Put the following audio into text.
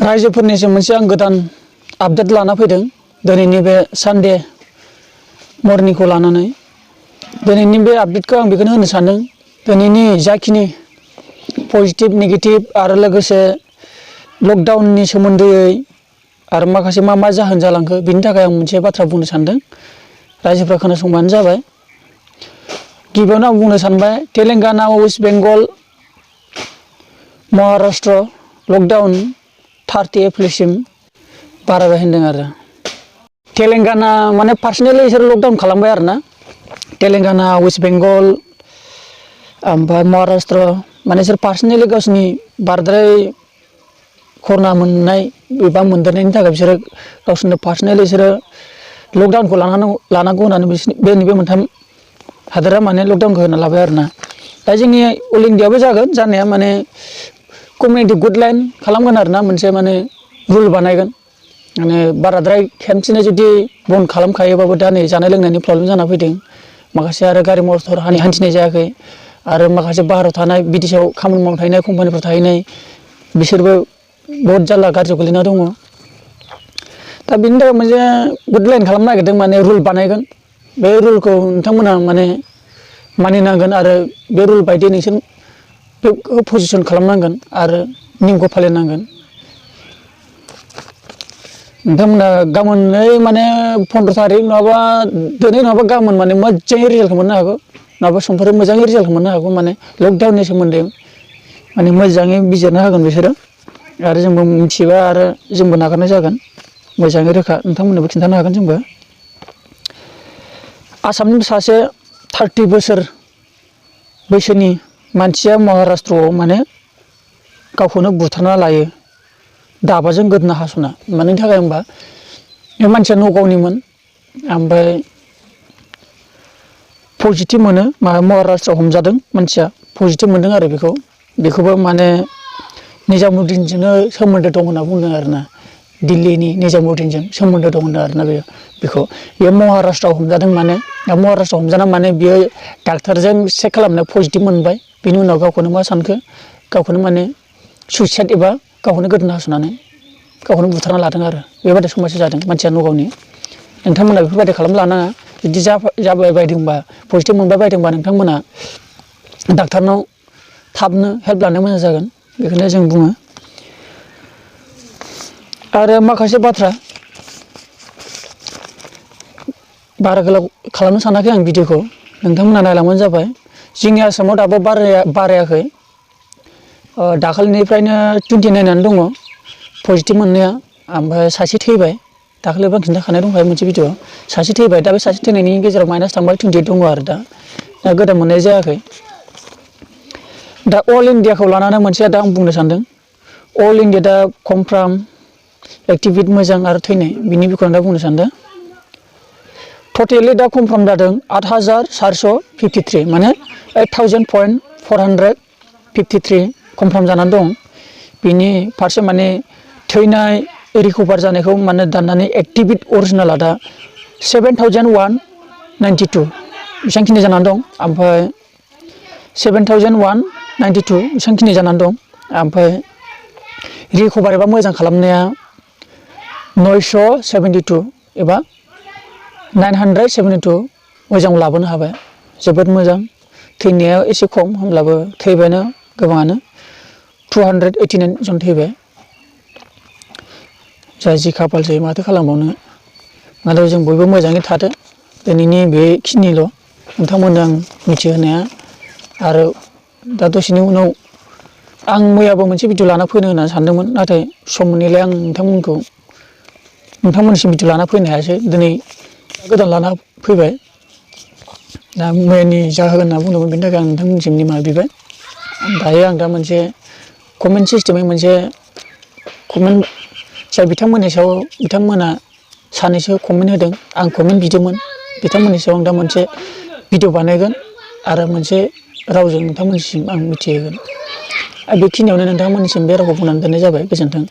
रायजोफोरनिसिम मोनसे आं गोदान आपडेट लाना फैदों दिनैनि बे सानडे मर्निंखौ लानानै दिनैनि बे आपडेटखौ आं बेखौनो होनो सानदों दिनैनि जाखिनि पजिटिभ नेगेटिभ आरो लोगोसे लकडाउननि सोमोन्दै आरो माखासे मा जाहोन जालांखो बिनि थाखाय आं मोनसे बाथ्रा बुंनो सानदों रायजोफ्रा खोनासंबानो जाबाय। गिबियावनो आं बुंनो सानबाय तेलेंगाना वेस्ट बेंगल महाराष्ट्र लकडाउन 30 एप्रिलसिम बारायबाय होनदों आरो तेलेंगाना माने पार्सनेलि बिसोर लकडाउन खालामबाय आरो ना तेलेंगाना वेस्ट बेंगल ओमफ्राय महाराष्ट्र माने बिसोर पार्सनेलि गावसिनि बारद्राय कर'ना मोननाय एबा मोनदेरनायनि थाखाय बिसोरो गावसोरनो पार्सनेलि बिसोरो लकडाउनखौ लानांगौ होननानै बे मोनथाम हादोरा माने लकडाउनखौ होना लाबाय आरो ना। दा जोंनि अल इण्डियाबो जागोन जानाया माने कमिउनिटि गाइडलाइन खालामगोन आरो ना मोनसे माने रुल बानायगोन माने बाराद्राय खेनसेनो जुदि बन्द खालामखायोबाबो दा नै जानाय लोंनायनि प्रब्लेम जाना फैदों माखासे आरो गारि मटर हान्थिनाय जायाखै आरो माखासे बाहेरायाव थानाय बिदेशाव खामानि मावनो थाहैनाय कम्पानिफ्राव थाहैनाय बिसोरबो बहुत जारला गाज्रियाव गोलैना दङ। दा बिनि थाखाय मोनसे गाइडलाइन खालामनो नागिरदों माने रुल बानायगोन बे रुलखौ नोंथांमोना माने मानिनांगोन आरो बे रुल बायदि नोंसोर पजिसन खालामनांगोन आरो नियमखौ फालिनांगोन। नोंथांमोना गाबोनै माने 15 थारिख नङाबा दिनै नङाबा गाबोन माने मोजाङै रिजाल्टखौ मोननो हागौ नङाबा समफोर मोजाङै रिजाल्टखौ मोननो हागौ माने लकडाउननि सोमोन्दै माने मोजाङै बिजिरना होगोन बिसोरो आरो जोंबो मिथिबा आरो जोंबो नागारनाय जागोन मोजाङै रोखा नोंथांमोननोबो खिन्थानो हागोन जोंबो। आसामनि सासे 30 बोसोर बैसोनि मानसिया महाराष्ट्रआव माने गावखौनो बुथारना लायो दाबाजों गोदोना हास'ना मानि थाखाय होनबा बे मानसिया नगावनिमोन ओमफ्राय पजिटिभ मोनो महाराष्ट्रआव हमजादों मानसिया पजिटिभ मोनदों आरो बेखौबो माने निजामुद्दिनजोंनो सोमोन्दो दं होनना बुंदों आरो ना दिल्लीनि निजामुद्दिनजों सोमोन्दो दं होनदों आरो ना बेयो महाराष्ट्रआव हमजादों माने महाराष्ट्रआव हमजाना माने बियो डाक्टारजों चेक खालामनायाव पजिटिभ मोनबाय बिनि उनाव गावखौनो मा सानखो गावखौनो माने सुइसाइड एबा गावखौनो गोदोना हास'नानै गावखौनो बुथारना लादों आरो बेबायदि समस्या जादों मानसिया नगावनि। नोंथांमोना बेफोरबायदि खालामना लानाङा जुदि जाबाय बायदोंबा पजिटिभ मोनबाय बायदोंबा नोंथांमोना डाक्टारनाव थाबनो हेल्प लानो मोजां जागोन बेखौनो जों बुङो। आरो माखासे बाथ्रा बारा गोलाव खालामनो सानाखै आं भिडिअखौ नोंथांमोना नायलांबानो जाबाय। जोंनि आसामाव दाबो बारायाखै दाखालिनिफ्रायनो 29 दङ पजिटिभ मोननाया ओमफ्राय सासे थैबाय दाखालिबो आं खिन्थाखानाय दंखायो मोनसे भिडिअ सासे थैबाय दा बे सासे थैनायनि गेजेराव माइनास थांबाय 28 दङ आरो दा गोदान मोननाय जायाखै। दा अल इण्डियाखौ लानानै मोनसे दा आं बुंनो सानदों अल इण्डिया दा कनफार्म एक्टिभिट मोजां आरो थैनाय बिनि बिखयनो दा बुंनो सानदों। टटेलि दा कनफार्म जादों 8453 माने 8453 कनफार्म जानानै दं बिनि फारसे माने थैनाय रिकभार जानायखौ माने दाननानै एक्टिभिट अरिजिनेला दा 7192 बेसेबांखिनि जानानै दं ओमफ्राय 7192 बेसेबांखिनि जानानै दं ओमफ्राय रिकभार एबा मोजां खालामनाया 972 एबा 972 मोजां लाबोनो हाबाय जोबोद मोजां। थैनाया एसे खम होमब्लाबो थैबायनो गोबाङानो 289 जन थैबाय जाय जि खाफालसै माथो खालामबावनो नाथाय जों बयबो मोजाङै थादो दिनैनि बेखिनिल' नोंथांमोननो आं मिथिहोनाया। आरो दा दसेनि उनाव आं मैयाबो मोनसे भिडिअ लाना फैनो होननानै सानदोंमोन नाथाय सम मोनैलाय आं नोंथांमोननिसिम भिडिअ लाना फैनो हायासै दिनै गोदान लाना फैबाय दा मैयानि जाहोन होनना बुंदोंमोन बेनि थाखाय आं नोंथांमोननिसिम निमाहा बिबाय। दायो आं दा मोनसे कमेन्ट सिस्टेमै मोनसे कमेन्ट जाय बिथांमोननि सायाव बिथांमोना सानैसो कमेन्ट होदों आं कमेन्ट बिदोंमोन बिथांमोननि सायाव आं दा मोनसे भिडिअ बानायगोन आरो मोनसे रावजों नोंथांमोननिसिम आं मिथिहोगोन। बेखिनियावनो नोंथांमोननिसिम बे रावखौ बुंनानै दोननाय जाबाय गोजोन्थों।